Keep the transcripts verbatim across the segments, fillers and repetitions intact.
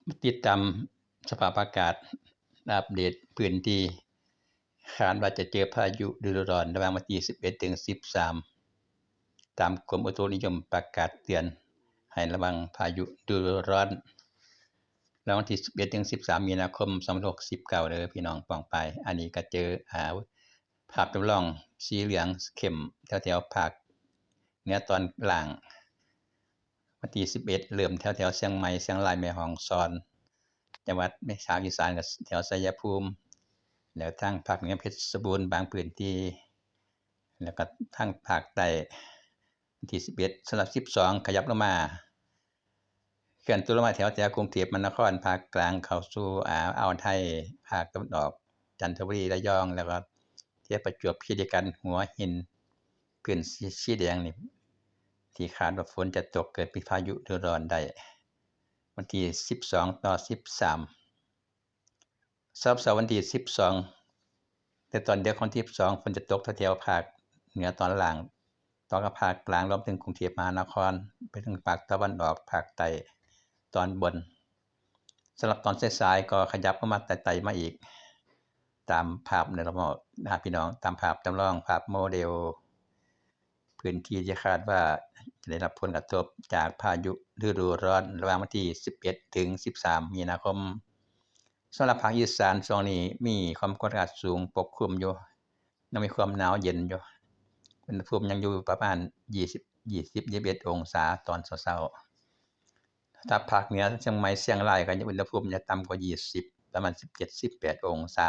มาติดตามสภาพอากาศ อัปเดตพื้นที่ คาดว่าจะเจอพายุฤดูร้อนระหว่างวันที่สิบเอ็ดถึงสิบสาม ตามกรมอุตุนิยมประกาศเตือนให้ระวังพายุฤดูร้อน ระหว่างวันที่สิบเอ็ดถึงสิบสาม มีนาคม สองพันหกสิบเก้า เด้อพี่น้องป้องไปาย อันนี้ก็เจอ อ่า ภาพจำลองสีเหลืองเข้มแถวๆภาคเหนือตอนล่าง วันที่สิบเอ็ด เริ่มแถวๆเชียงใหม่ เชียงราย แม่ฮ่องสอน จังหวัดภาคอีสานก็แถวชัยภูมิ แล้วทางภาคเหนือเพชรบูรณ์บางพื้นที่ แล้วก็ทางภาคใต้ วันที่สิบเอ็ด สำหรับสิบสอง ขยับลงมา เคลื่อนตัวลงมาแถวแถวกรุงเทพมหานคร ภาคกลางเข้าสู่อ่าวอ่าวไทย ภาคตะวันออก จันทบุรี ระยอง แล้วก็แถวประจวบคีรีขันธ์ หัวหิน พื้นที่สีแดงนี่ ที่คาดว่าฝนจะตกเกิดเป็นพายุฤดูร้อนได้ วันที่สิบสอง ต่อ สิบสาม สำหรับเสาร์วันที่สิบสอง แต่ตอนเดียวของสิบสอง ฝนจะตกแถวๆภาคเหนือตอนล่าง ต่อกับภาคกลาง รวมถึงกรุงเทพมหานคร ไปถึงภาคตะวันออก ภาคใต้ตอนบน สำหรับตอนสายๆก็ขยับเข้ามาไต่ๆมาอีก ตามภาพในระบบนะพี่น้อง ตามภาพจำลอง ภาพโมเดล พื้นที่ที่คาดว่าจะได้รับผลกระทบจากพายุฤดูร้อนระหว่างวันที่สิบเอ็ดถึงสิบสาม มีนาคม สำหรับภาคอีสานช่วงนี้มีความกดอากาศสูงปกคลุมอยู่ ยังมีความหนาวเย็นอยู่ อุณหภูมิยังอยู่ประมาณยี่สิบ ยี่สิบ ยี่สิบเอ็ดองศาตอนเช้าๆ ถ้าภาคเหนือเชียงใหม่เชียงรายก็อุณหภูมิจะต่ำกว่ายี่สิบ ประมาณสิบเจ็ด สิบแปดองศา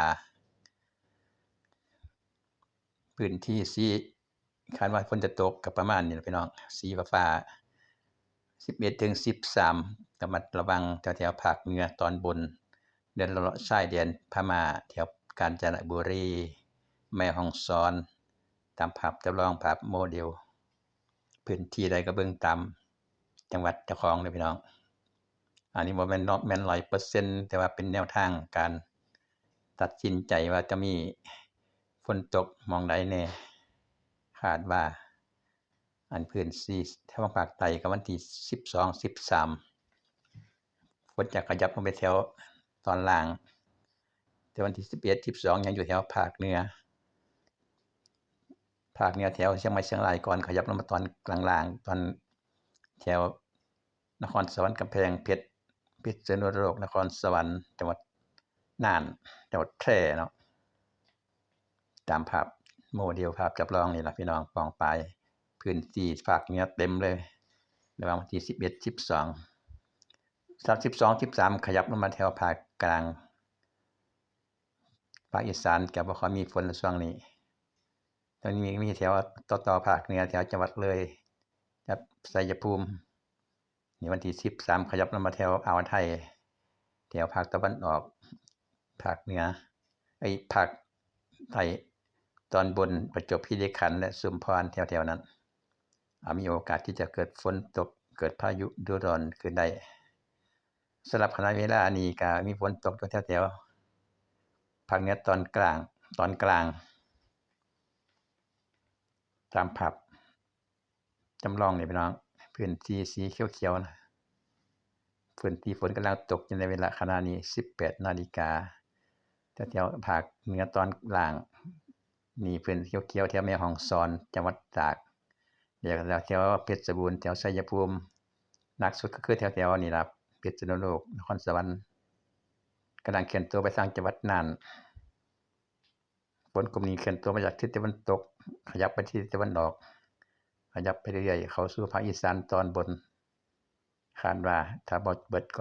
พื้นที่สี คาดว่าฝนจะตกก็ประมาณนี้ล่ะพี่น้อง สีฟ้าๆ สิบเอ็ดถึงสิบสาม ระมัดระวังแถวๆภาคเหนือตอนบน เดินเลาะชายแดนพม่า แถวกาญจนบุรี แม่ฮ่องสอน ตามภาพจำลอง ภาพโมเดล พื้นที่ใดก็เบิ่งตามจังหวัดเจ้าของเด้อพี่น้อง อันนี้บ่แม่นเนาะ แม่นร้อยเปอร์เซ็นต์ แต่ว่าเป็นแนวทางการตัดสินใจว่าจะมีฝนตกหม่องใดแน่ คาดว่า อันพื้นที่ทางภาคใต้ก็วันที่สิบสอง สิบสาม ฝนจะขยับลงไปแถวตอนล่าง แต่วันที่สิบเอ็ด สิบสอง ยังอยู่แถวภาคเหนือ ภาคเหนือแถวเชียงใหม่เชียงรายก่อน ขยับลงมาตอนกลางล่าง ตอนแถวนครสวรรค์ กำแพงเพชร พิษณุโลก นครสวรรค์ จังหวัดน่าน จังหวัดแพร่เนาะ ตามภาพโมเดล ภาพจำลองนี่ล่ะพี่น้องป้องไปาย พื้นที่ภาคเหนือเต็มเลย ระหว่างวันที่สิบเอ็ด สิบสอง สำหรับสิบสอง สิบสาม ขยับลงมาแถวภาคกลาง ภาคอีสานก็บ่ค่อยมีฝนละช่วงนี้ ตอนนี้มีแถวต่อๆภาคเหนือ แถวจังหวัดเลย กับชัยภูมิ นี่วันที่สิบสาม ขยับลงมาแถวอ่าวไทย แถวภาคตะวันออก ภาคเหนือ ไอ้ภาคใต้ตอนบน ประจวบคีรีขันธ์และชุมพร แถวๆนั้น อ่า มีโอกาสที่จะเกิดฝนตก เกิดพายุฤดูร้อนขึ้นได้ สำหรับขณะเวลานี้ก็มีฝนตกอยู่แถวๆภาคเหนือตอนกลาง ตอนกลาง ตามภาพจำลองนี่พี่น้อง พื้นที่สีเขียวๆนะ พื้นที่ฝนกำลังตกอยู่ในเวลาขณะนี้ สิบแปดนาฬิกา แถวๆภาคเหนือตอนล่าง นี่พื้นเขียวๆแถวแม่ฮ่องสอน จังหวัดตาก แล้วแถวเพชรบูรณ์ แถวชัยภูมิ หนักสุดก็คือแถวๆนี่ล่ะ พิษณุโลก นครสวรรค์ กำลังเคลื่อนตัวไปทางจังหวัดน่าน ฝนกลุ่มนี้เคลื่อนตัวมาจากทิศตะวันตก ขยับไปทิศตะวันออก ขยับไปเรื่อยๆ เข้าสู่ภาคอีสานตอนบน คาดว่าถ้าบ่เบิดก็